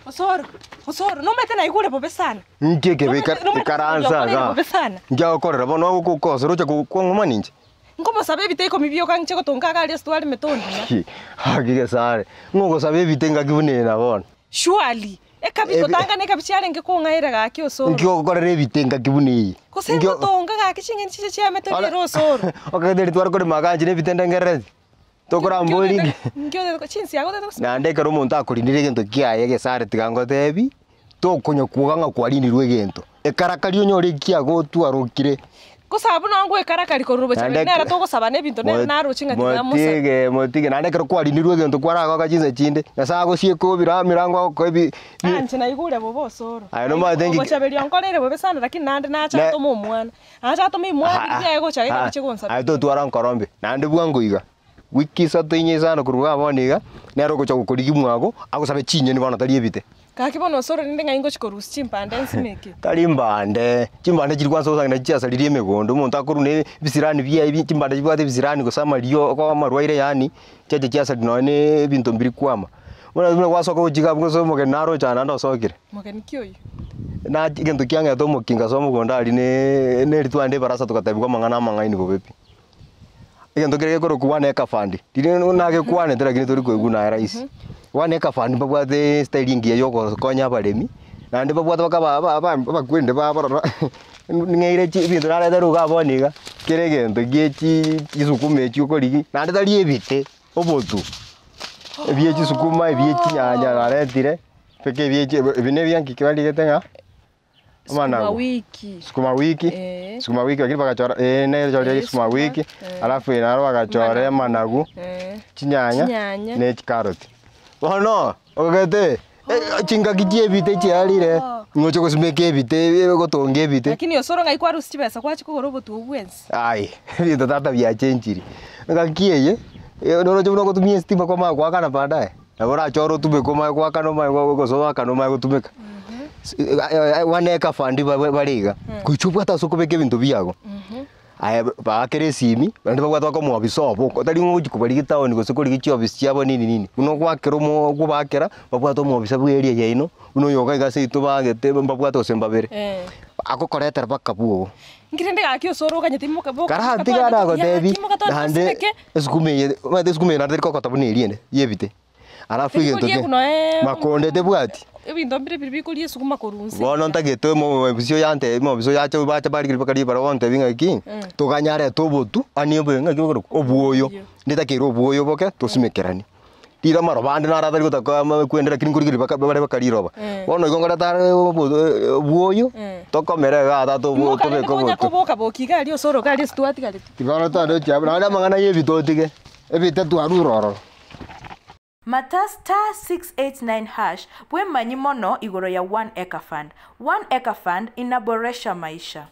Osoro, Osoro, nomanyete naigure bobe sana. Inki ekebe Nomanyete- nomanyete ikaransa okorire igaa? bobe sana. Inki agokorera bono ogokosera ocha kwang'uma ninche? Nkomosaba ebite ikomi bioka nche gotonga iga aria ase twaremete ondina. Hi, gaki gesare, ng'o ogosaba ebite engaki buna eye na bono? Surely, ekabi Ebi- gotangana ekabi chiarenge kong'aira gaki Osoro. Inki ogokorera ebite engaki buna eye? Gose Inki o- ngotonga gaki ching'eni chiria chiamete Ora- riria Osoro. Okagete ritware korema iga inche na ebite ndengerereti? Tokorambori inki? Inki otagete chinsiaga otagete gose? Naende ekero omonto akorinire egento kiaye egesare tiga ngotebi, tokonya kwoga ng'a kwarinirwe egento, ekarakaria onyore ekiago otwarokire. Gose abwo nabo ngoekarakari korwa roche Naende nere togosaba na ebinto nere naroche ng'a tiga mosabe. Motige motige naende ekero kwarinirwe egento kwaragoka chinsa chinde, Nyasaye agosieke obire amirango agokoe ebi bi Inche naigure bobe osoro. Aye nomanyete nki Ogochaberia onkoreire bobe sana lakini naende nacha Ne- atome omwana. Nacha atome imwana riria aye gocha iga gochia gonsabera. Aye totwara nkoro mbe, naende bwango iga, wiki isato inye isano korwa igaa bono iga, nere ogocha gokorigia mwago, agosabe chinyeni bono tari ebite. Gaki bono osoro rende ng'ai ngochi korusia chimpande nsimeke? Tari mbande, chimbande chiri kwanza osanga nachi chiasaririe emegondo, omonto akorwa na ebisirani biaye bi chimbande chibwate ebisirani gose amario okoba amarwaire yaani, chiacha chiasaria nonye na ebinto mbiri kwama. Buna buna gwasoka gochia iga abwo gose omogeni naroche aa naende osokire. Mogeni ki oyio? Na egento kiang'ete omokingo ase omogondo aria ne neri twagenda ebarasa togatebiwa amang'ana amang'aini bobe pi. Egento keria gekorokwa one acre fund, riria nagekwanete lakini tori koigwa naye rahisi. One acre fund mbabwate estyle engiya ya ogokonya abaremi, naende babwate mpaka aba aba abakwende babarora ng'eire chi ebinto nareterwe igaa bono iga, kera egento gie chi chisukuma echi okorigia, naende tari ebite, obotu, ebie chisukuma, ebie chinyanya naretire, mpaka ebie chi ebi na ebianki ki barigete ng'a. Sukuma Amanagu. wiki. Sukuma wiki, Eh. sukuma wiki lakini bagachora eh nere chorire Eh, sukuma sukuma, wiki, eh. alafu eye naro bagachora Amanagu. amanagu, Eh. chinyanya, Chinyanya. ne chikaroti. Bono, ogete, chingaki chia ebite chiarire, ng'oche gosimeka ebite gotonga ebite. Lakini osoro ng'ai kwarusia chibesa kwachia kogora obotuo bwensi? Aye, ebinto tata biachenchiri, engaki eye, noroche buna ogotumia estima kwamanya goakana baadaye. Nabo orachore otumeke omanye goakana omanye gose oakane omanye gotumeka. One acre fund bare iga, gocha obwate ase okobeka ebinto biago, aye baakere esimi, naende babwate bakomoa obo, tari ng'a ogochi kobarigia etown gose korigia chiofisi chiabo nini nini, buna ogoakera omo okobaakera, babwate omwofisa bwa area yaino, buna oyo iga iga seito baagete mbabwate gose mbabere, agokoretera mpaka bwogo. Inki rende gaki osoro oganyete imoka boka Karatiga nagotebi naende esukuma eye omanyete esukuma eye naende teri kokota buna eria ende ya ebite. Alafu egento Terikoria ke noe makonde tebwati. Ebinto mbire biria bikoria esukuma korwa inse. Bono ntagete omobisa oyo antebi omobisa oyo ache bache barigereria mpaka ribarwa ontebi ng'aki, toganyarete obotu ani obe ng'aki bokorokwa obwoyo, nditakeire obwoyo boke tosimekeranie. Riria amaroba ande naro atari gotaka ama kwende lakini nkorigereria baka bare baka riroba. Bono igo nkoreta are obo obwoyo, tokomera igaa tata obo Imoka rende tobeke konya obotu. koboka boki iga aria osoro iga aria ase twatigareti. Bono twaroche abwo naende amang'ana ya ebite otige, ebite twarure ororo. Mata star 689 hash bwemanyi mono igoro ya One Acre Fund. One Acre Fund inaboresha maisha.